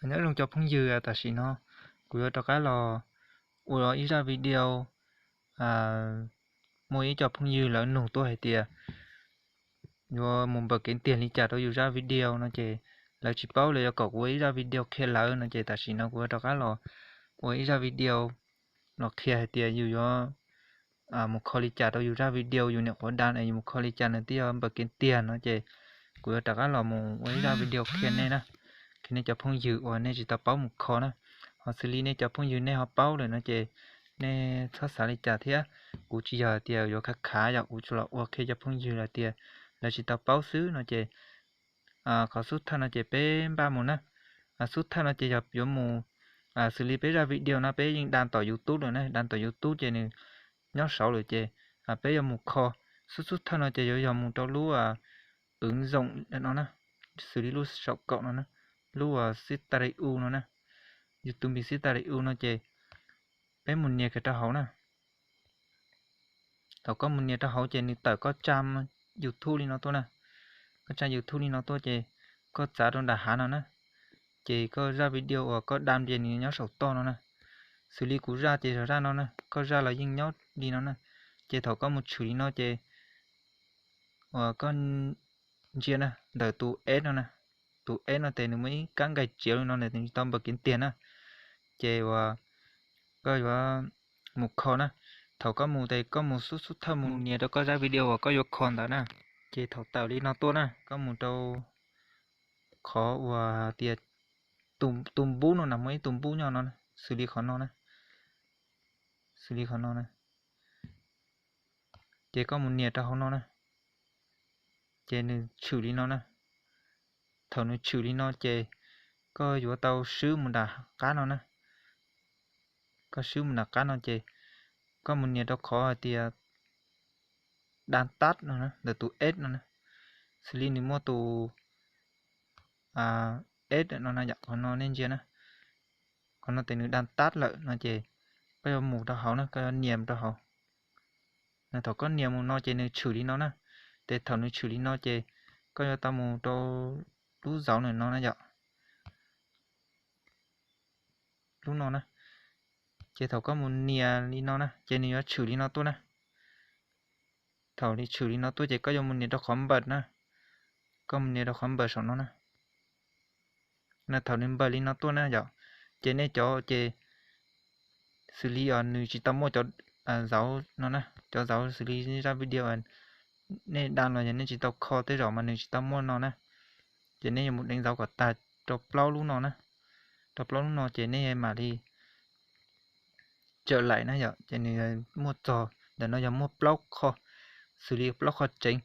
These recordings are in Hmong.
Nyob zoo cov phooj ywg, tam sim no kuv yuav rov qab los ua ib zaj video. Muaj ib co phooj ywg lawv nug tuaj hais tias yuav mus npawm kev tiag li cas rau yus zaj video no ces lawv tsis paub, lawv yuav kom kuv ua ib zaj video qhia lawv no ces tam sim no kuv yuav rov qab los ua ib zaj video los qhia hais tias yus yuav mus kho li cas rau yus zaj video, yus nyuam qhuav da es yus mus kho li cas nws thiaj yuav npawm kev tiag no ces kuv yuav rov qab los mus ua ib zaj video qhia nej na, qhia nej cov phooj ywg uas nej tsis tau paub mus kho na. Ho xws li nej cov phooj ywg nej ho paub lawm no ces nej txhob xav li cas thiab. Kuv tsis yog tias yuav khav khav, yog kuv tsuas los ua qhia cov phooj ywg lawm tias lawv tsis tau paub xwb no ces qhov xub thawj no ces peb npaj mus na. Xub thawj no ces yog yuav mus, xws li peb zaj video no peb yeej da tom YouTube lawm na, da tom YouTube ces nws nyob saud lawm ces peb yuav mus kho. Xub xub thawj no ces yuav yog mus rau lub wv zoom no na, xws li lub saum kaum no na, lub xib ta li u no na, YouTube xib ta li u no ces peb mus nias kiag rau hauv na. Thaum koj mus nias rau hauv ces nws tawm koj tsab YouTube li no tuaj na. Koj tsab YouTube li no tuaj ces koj txav rau nram hav no na. Ces koj zaj video uas koj da ces nws nyob saum toj no na. Xws li kuv zaj ces yog zaj no na, koj zaj los yeej nyob li no na. Ces thaum koj mus tshwm li no ces uas koj ntsia na, ntawm tus S no na, tus S no ces nws muaj ib kab nqaij tsiav li no nws tsis tau npawm kev tiag na. Ces uas koj yuav mus kho na. Thaum koj mus ces koj mus xub xub thawj mus nias rau koj zaj video uas koj yuav kho ntawd na. Ces thaum tawm li no tuaj na, koj mus rau qhov uas tias tus npub no na, muaj ib tus npub nyob no, xws li qhov no na, xws li qhov no na. Ces koj mus nias rau hauv no na, ces nws tshwm li no na. Thaum nws tshwm li no ces koj yuav tau swb mus nram qab no na. Koj swb mus nram qab no ces koj mus nias rau qhov hais tias da tab no na, ntawm tus S no na, xws li nws muaj tus S no na yom, qhov no nej ntsia na. Qhov no ces nws da tab lawm no ces koj yuav mus rau hauv na, koj yuav nias mus rau hauv. Thaum koj nias mus no ces nws tshwm li no na. Ces thaum nws tshwm li no ces koj yuav tau mus rau lub zauv no na yom, lub no na. Ces thaum koj mus nias li no na ces nws yuav tshwm li no tuaj na. Thaum nws tshwm li no tuaj ces koj yuav mus nias rau qhov npawm na. Koj mus nias rau qhov npawm saum no na. Thaum nws npawm li no tuaj na yom, ces nej cov ces xws li nws tsis tau muaj cov zauv no na, cov zauv xws li zaj video nej da los yog nej tsis tau kho tej zaum mas nws tsis tau muaj no na. Ces nej yuav mus deev zauv kom tag rau plaub lub no na. Rau plaub lub no ces nej mam li tsawm laim na yom, ces nws muaj txog ntawm no yog muaj plaub qho, xws li plaub qho tseev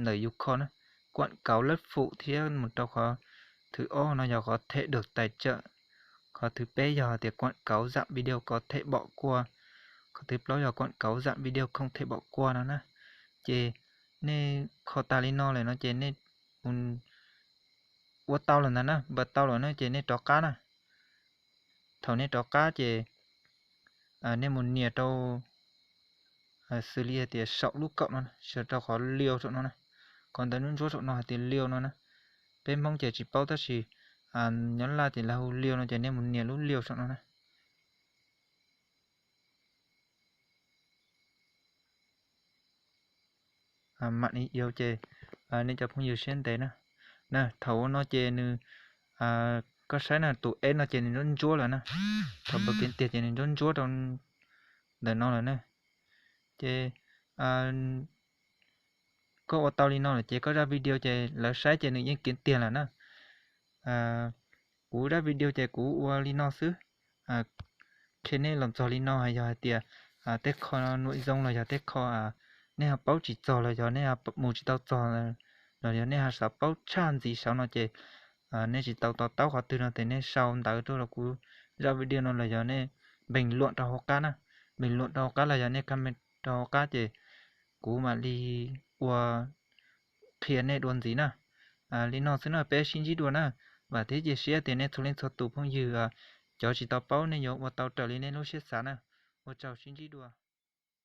ntawm yus kho na. Kuam kauv lab fum thiab mus rau qhov thwv ob no yog qhov them dawm tais tsawm, qhov thwv peb yog tias kuam kauv zam video kov them bom kua, qhov thwv plaub yog kuam kauv zam video không thể bỏ qua no na. Ces nej kho tas li no lawm no ces nej ua tau lawm ntag na, npawm tau lawm na ces nej rov qab na. Thaum nej rov qab ces nej mus nias rau xws li hais tias saum lub kaum no, sawv rau qhov liu saum no na, qhov ntawd lub ntsuab saum no hais tias liu no na. Peb Hmoob ces tsis paub tab sis nyob Laj ces lawv hu liu no ces nej mus nias lub liu saum no na. Mam li yuav ces nej cov phooj ywg siab ntev na. Na thaum ua no ces nws, koj saib na tus S no ces nws ntsuab ntsuab lawm na. Thaum npawm kev tiag ces nws ntsuab ntsuab rau ntawm no lawm na. Ces koj ua tau li no lawm ces koj zaj video ces lawv saib ces nws yeej kev tiag lawm na. Kuv zaj video ces kuv ua li no xwb. Qhia nej los txog li no, yog hais tias tej qho nuam zoo los yog tej qho nej ho paub tsis txog los yog nej mus tsis tau txog los yog nej ho xav paub tshaj ntxiv saud no ces nej tsis tau to taub qhov twg no ces nej sau ntawv tuaj rau kuv zaj video no los yog nej bình luận rau hauv qab na. Bình luận rau hauv qab los yog nej comment rau hauv qab ces kuv mam li ua qhia nej dua ntxiv na. Li no xwb no peb sib ntsib dua na. Vam thiab cia siab tias nej txhua leej txhua tus phooj ywg cov tsis tau paub nej yuav ua tau raws li nej lub siab xav na. Ua tsaug, sib ntsib dua.